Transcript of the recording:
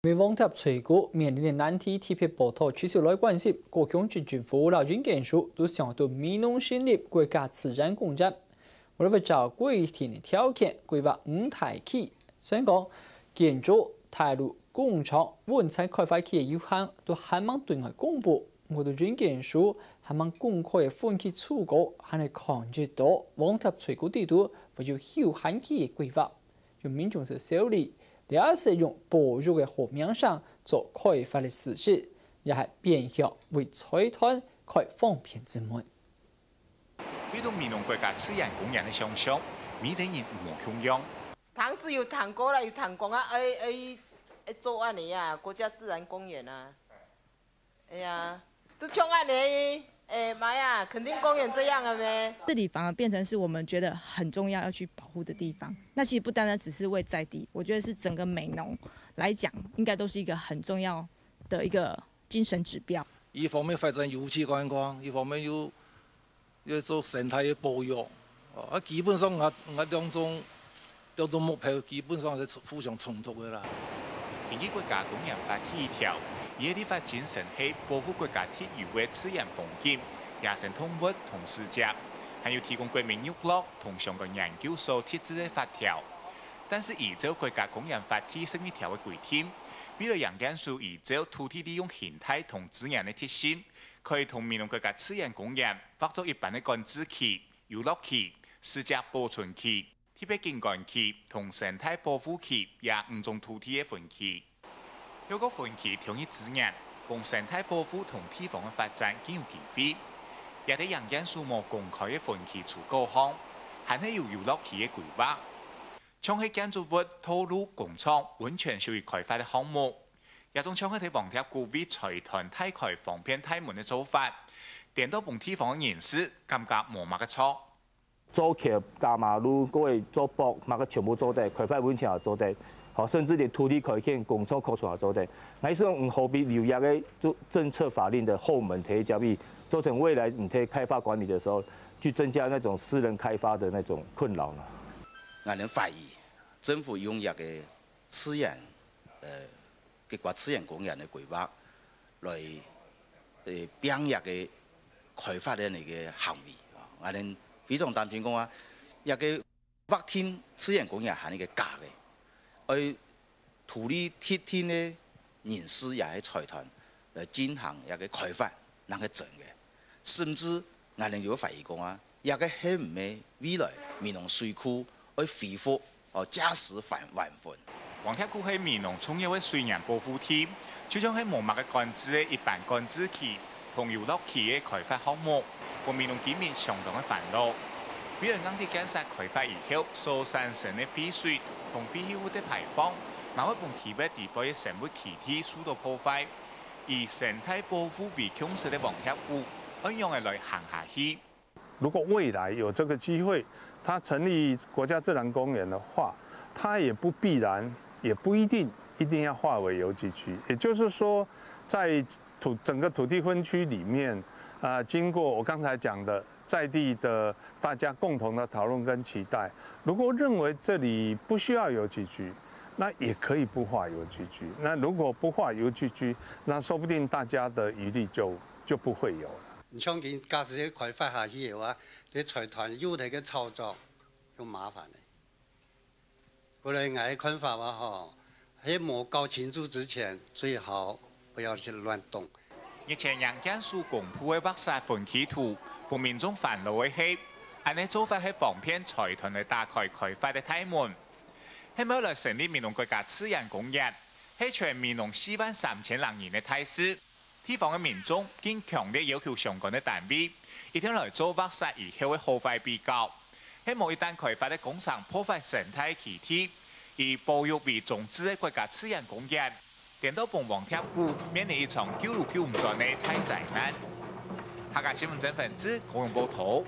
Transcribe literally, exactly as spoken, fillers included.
因為黃蝶吹鼓面臨个難題，特別報導持續來關心，高雄市政府摎營建署都想對美濃成立國家自然公園，為了會照規定个條件規劃五大區，雖然講建築、道路、工廠、文產開發區个有限，都還吂對外公布。毋過營建署還吂公開个分區初稿，還係看得到黃蝶吹鼓底肚會有休閒區个規劃。 有民眾就笑理，這係用保育个好名聲做開發个事實，也係變相為財團開方便之門。對美濃國家自然公園个想像，每個人無共樣。當時有談過啦，有談過啊，愛愛愛做恁樣啊，國家自然公園啊。 哎呀，都像恁樣，哎媽呀，墾丁公園這樣了咩？這裡反而變成是我們覺得很重要要去保護的地方。那其實不單單只是為在地，我覺得是整個美濃來講，應該都是一個很重要的一個精神指標。一方面發展遊憩觀光，一方面又又做生態个保育。啊，基本上𠊎𠊎兩種兩種目標基本上係互相衝突个啦。根據國家公園法第一條，佢个立法精神係保護國家特有个自然風景、野生動物同世界，還有提供國民娛樂同相關研究所特質个法條。但是依照國家公園法第十一條个規定，為了營建署依照土地利用形態同資源个特性，可以同美濃國家自然公園劃做一般个管制區、遊樂區、世界保存區、特別景觀區同生態保護區這五種土地个分區。透過分區統一資源，分生態保護同地方个發展更有機會。這兜營建署無公開个分區初稿項，還係有遊樂區个規劃，像係建築物、道路、工廠，完全屬於開發个項目。這種像係在黃蝶谷為財團大開方便大門个做法，顛倒分地方个人士感覺無麼个著。 做橋、打馬路，各位做博，麼个全部做得，開發文獻也做得，好，甚至連土地改建、工廠擴充也做得。𠊎想，嗯，何必留一個就政策法令的後門推一腳，造成未來你在開發管理的時候，去增加那種私人開發的那種困擾呢？𠊎等懷疑政府用一個自然，呃， 國家自然公園个規劃來，呃，拚這個開發个該個行為。啊，𠊎等非常擔心講啊，這個劃定自然公園還係一個假个，愛土地特定个人士也係財團來進行這個開發，正係真个。甚至𠊎等有懷疑講啊， 這個係毋係未來美濃水庫愛恢復，哦，價值還還魂。黃蝶谷係美濃重要个水源保護地，就像係無麼个管制个一般管制區同遊樂區个開發項目，分美濃居民相當个煩惱。為了硬在建設開發以後所產生个廢水同廢棄物个排放，嘛會分區域底背个生物棲地受到破壞。以生態保護為共識个黃蝶谷，愛仰仔來行下去？ 如果未來有這個機會，它成立國家自然公園的話，它也不必然，也不一定一定要劃為遊憩區。也就是說，在土整個土地分區裡面，啊，經過我剛才講的在地的大家共同的討論跟期待，如果認為這裡不需要遊憩區，那也可以不劃遊憩區。那如果不劃遊憩區，那說不定大家的疑慮就就不會有了。 你像佢假使个開發下去个話，這財團又在該炒作，又麻煩了。過來𠊎个看法話吼，係無搞清楚之前，最好不要去亂動。日前營建署公布个劃設分區圖，分民眾煩惱个係，恁仔做法係方便財團來打開開發个大門。係無來成立美濃國家自然公園，係全美濃四萬三千零人个大事。 地方个民眾更強烈要求相關个單位，一定來做劃設以後个好壞比較。係無一旦開發个工程破壞生態栖地，以保育為宗旨个國家自然公園，顛倒分黃蝶谷面臨一場救都救毋轉个大災難。客家新聞曾文志，高雄報導。